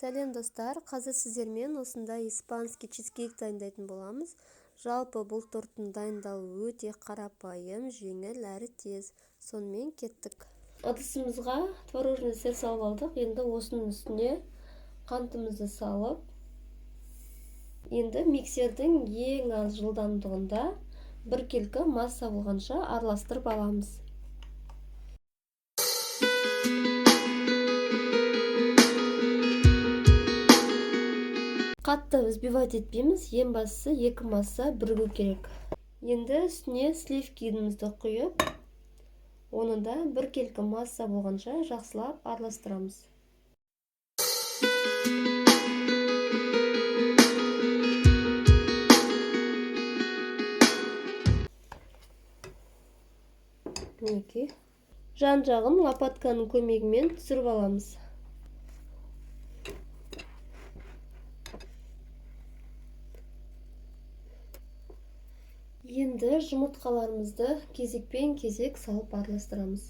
Сәлем, достар! Қазір сіздермен осындай испанский чизкейк дайындайтын боламыз. Жалпы, бұл торттың дайындалуы өте қарапайым, жеңіл әрі тез. Сонымен, кеттік. Ыдысымызға творожный сыр салып алдық. Енді осының үстіне қантымызды салып, енді миксердің ең аз жылдамдығында біркелкі масса болғанша араластырып аламыз. Қатты взбивать етпейміз, ең бастысы, екі масса бірігу керек. Енді үстіне сливкимізді құйып, оны да біркелкі масса болғанша жақсылап араластырамыз. Мінекей, жан жағын лопатканың көмегімен түсіріп аламыз. Енді жұмыртқаларымызды кезекпен кезек салып араластырамыз.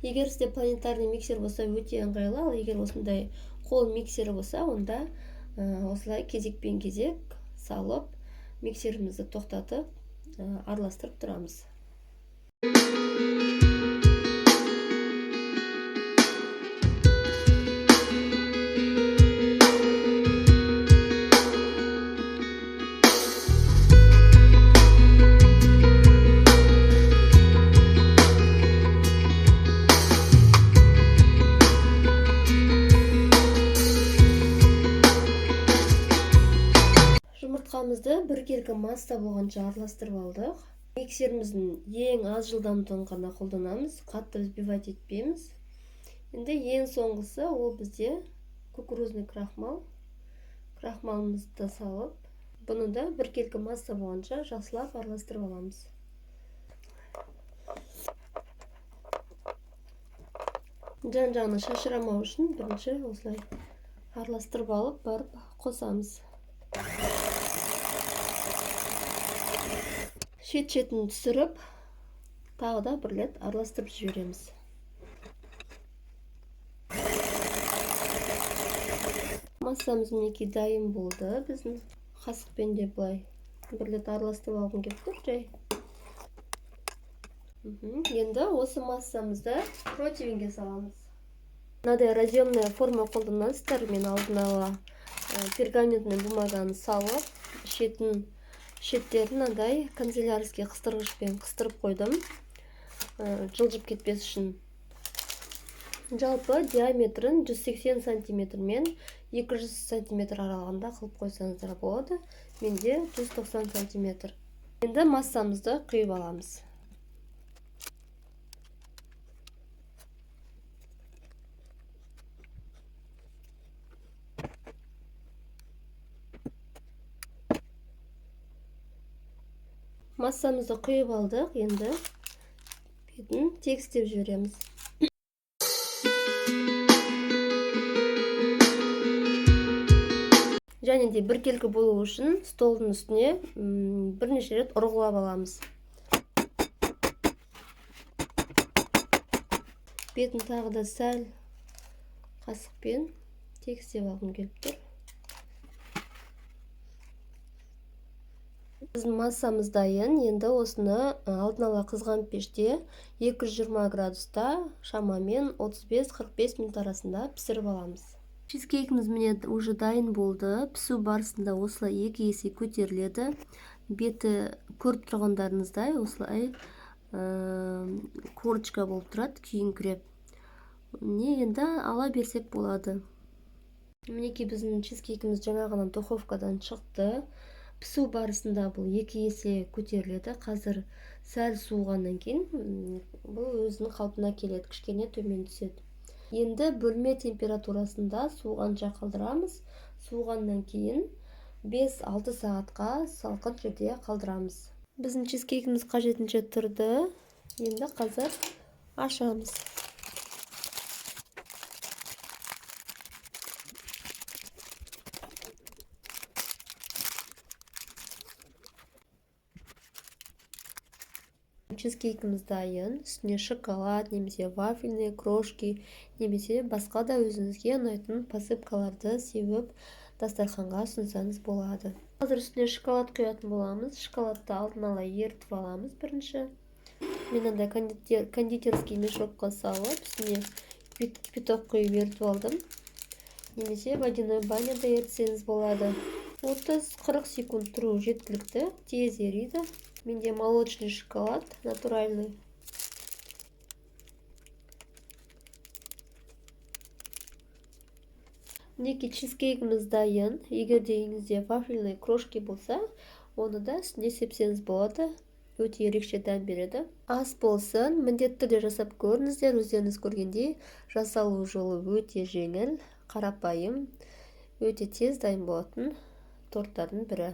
Егер сізде планетарный миксер болса, өте ыңғайлы, ал егер осындай қол миксері болса, онда осылай кезекпен кезек салып, миксерімізді тоқтатып, араластырып тұрамыз. Жұмыртқамызды біркелкі масса болғанша араластырып алдық. Миксеріміздің ең аз жылдамдығын ғана қолданамыз, қатты взбивать етпейміз. Енді ең соңғысы, ол бізде кукурузный крахмал. Крахмалымызды салып, бұны да біркелкі масса болғанша жақсылап араластырып аламыз. Жан жағына шашырамау үшін бірінші осылай араластырып алып, барып қосамыз. Шет шетін түсіріп, тағы да бір рет араластырып жібереміз. Массамыз, мінекей, дайын болды. Біздің қасықпен де былай бір рет араластырып алғым келіп тұр жай. Енді осы массамызды противеньге саламыз. Мынадай разъемная форма қолданасыздар. Мен алдын ала пергаментный бумаганы салып, шеттерін мынандай канцелярский қыстырғышпен қыстырып қойдым, жылжып кетпес үшін. Жалпы диаметрін 180 сантиметр мен 200 сантиметр аралығында қылып қойсаңыздар болады. Менде 190 сантиметр. Енді массамызды құйып аламыз. Массамызды құйып алдық, енді бетін тегістеп жібереміз. Және де біркелкі болу үшін столдың үстіне бірнеше рет ұрғылап аламыз. Бетін тағы да сәл қасықпен тегістеп алғым келіп тұр. Біздің массамыз дайын. Енді осыны алдын ала қызған пеште 220 градуста шамамен 35-45 минут арасында пісіріп аламыз. Чизкейкіміз, міне, уже дайын болды. Пісу барысында осылай екі есе көтеріледі. Беті, көріп тұрғандарыңыздай, осылай корочка болып тұрады, күйіңкіреп. Не, енді ала берсек болады. Мінекей, біздің чизкейкіміз жаңа ғана духовкадан шықты. Пісу барысында бұл екі есе көтеріледі. Қазір сәл суығаннан кейін бұл өзінің қалпына келеді, кішкене төмен түседі. Енді бөлме температурасында суығанша қалдырамыз. Суығаннан кейін 5-6 сағатқа салқын жерде қалдырамыз. Біздің чизкейкіміз қажетінше тұрды. Енді қазір ашамыз. Біздің чизкейкіміз дайын. Үстіне шоколад немесе вафельные крошки немесе басқа да өзіңізге ұнайтын посыпкаларды сеуіп, дастарханға ұсынсаңыз болады. Қазір үстіне шоколад құятын боламыз. Шоколадты алдын ала ерітіп аламыз бірінші. Мен мынандай кондитерский мешокқа салып, үстіне кипяток құйып ерітіп алдым. Немесе водяной баняда ерітсеңіз болады. 30-40 секунд тұру жеткілікті, тез ериді. Менде молочный шоколад, натуральный. Мінекей, чизкейкіміз дайын. Егер де үйіңізде вафельный крошки болса, оны да үстіне сепсеңіз болады. Өте ерекше дәм береді. Ас болсын, міндетті түрде жасап көріңіздер. Өздеріңіз көргендей, жасалу жолы өте жеңіл, қарапайым, өте тез дайын болатын торттардың бірі.